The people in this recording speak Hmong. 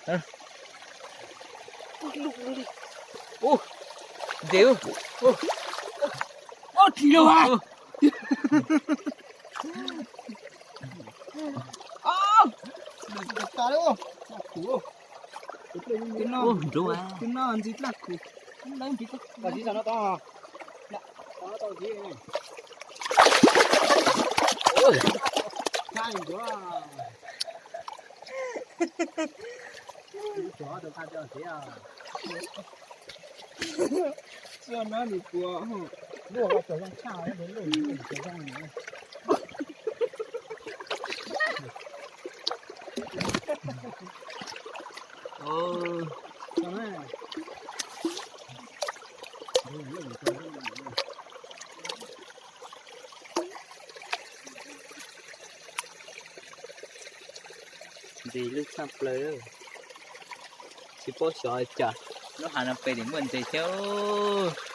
Ub, ntses ub. Ub, tsis lug a. Ub, ntses dlaj kuv. Ub, ntses dlaj kuv. Ntses lwj tshaj plaws, tsis paub xyov cas lub hav no pem tim muaj ntses thiab.